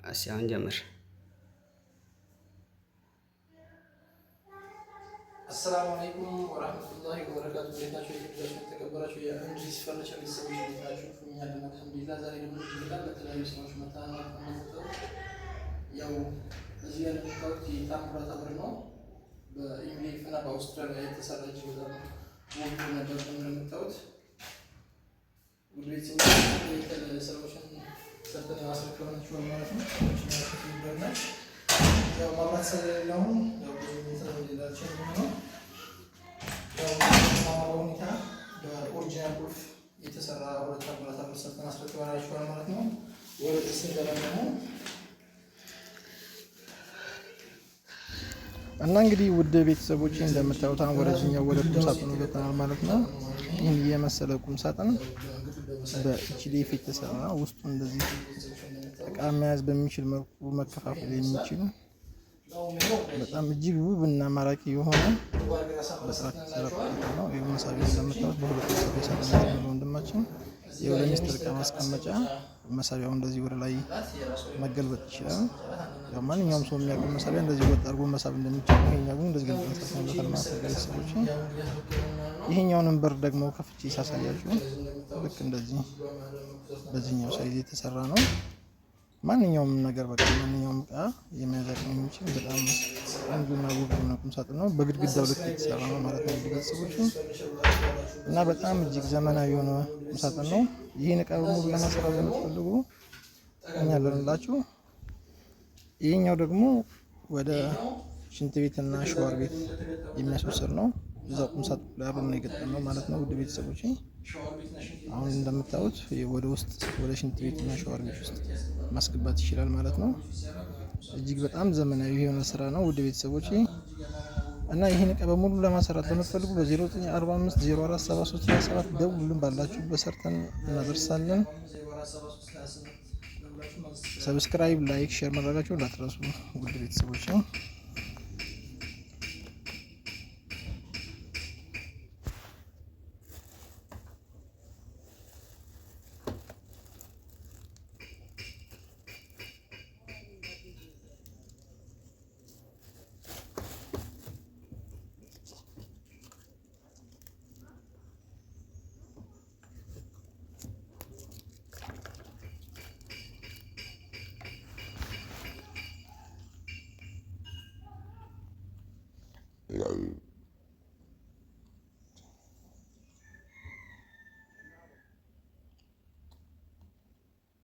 እስኪ አሁን ጀምር። አሰላሙ አለይኩም ወራህመቱላሂ ወበረካቱ። እንዴት ናችሁ? የተወደዳችሁ የተከበራችሁ የእንድሪስ ፈርኒቸር ቤተሰቦች እንዴት ናችሁ? እኛ አለን አልሐምዱሊላህ። ዛሬ ደግሞ በጣም በተለያዩ ስራዎች መጥተናል። ያው እዚህ ጋር እንደምታዩት የታምራት በር ነው። በ MDF እና በአውስትራሊያ የተሰራ እጅግ በጣም ውብ ነበር። እንደምታዩት ውድ ቤተሰቦች የተለያዩ ስራዎችን ሰርተን አስረክበናችኋል ማለት ነው። ሰዎችን ያው ማብራት ስለሌለ አሁን ያው ብዙ እንትን ሌላቸው የሚሆነው ያው በማማረ ሁኔታ በ original ቁልፍ የተሰራ ሁለት ታምራት በር ሰርተን አስረክበናችኋል ማለት ነው። ወደ ስንገባ ደግሞ እና እንግዲህ ውድ ቤተሰቦች እንደምታዩት አሁን ወደዚህኛው ወደ ቁም ሳጥኑ ገብተናል ማለት ነው። ይህን የመሰለ ቁም ሳጥን በ HDF የተሰራ ውስጡ እንደዚህ እቃ መያዝ በሚችል መልኩ መከፋፈል የሚችል በጣም እጅግ ውብ እና ማራኪ የሆነ በስርዓት የተሰራ ነው። ይህ መሳቢያ እንደምታዩት በሁለት መሳቢያ ሰራ ወንድማችን። ይኸው ለሚስጥር እቃ ማስቀመጫ መሳቢያው እንደዚህ ወደ ላይ መገልበጥ ይችላል። ያው ማንኛውም ሰው የሚያውቀው መሳቢያ እንደዚህ ወጥ አድርጎ መሳብ እንደሚችል ይሄኛው ግን እንደዚህ ገልጠን ሰርተንበታል ማለት ነው ቤተሰቦች። ይሄኛውንም በር ደግሞ ከፍቼ ሳሳያችሁ ልክ እንደዚህ በዚህኛው size የተሰራ ነው። ማንኛውም ነገር በቃ ማንኛውም እቃ የመያዝ አቅም የሚችል በጣም ቆንጆና ውብ የሆነ ቁም ሳጥን ነው። በግድግዳው ልክ የተሰራ ነው ማለት ነው ቤተሰቦች እና በጣም እጅግ ዘመናዊ የሆነ ቁም ሳጥን ነው። ይህን እቃ በሙሉ ለማሰራት ለምትፈልጉ እኛ አለንላችሁ። ይህኛው ደግሞ ወደ ሽንት ቤትና ሸዋር ቤት የሚያስወስድ ነው። እዛ ቁም ሳጥን ላይ አብረን ነው የገጠምነው ማለት ነው ውድ ቤተሰቦች። አሁን እንደምታዩት ወደ ውስጥ ወደ ሽንት ቤትና ሸዋር ቤት ውስጥ ማስገባት ይችላል ማለት ነው። እጅግ በጣም ዘመናዊ የሆነ ስራ ነው ውድ ቤተሰቦች እና ይህን እቃ በሙሉ ለማሰራት ለምትፈልጉ በ0945 047327 ደውሉልን። ባላችሁበት ሰርተን እናደርሳለን። Subscribe፣ like፣ share ማድረጋችሁ እንዳትረሱ ውድ ቤተሰቦች ነው።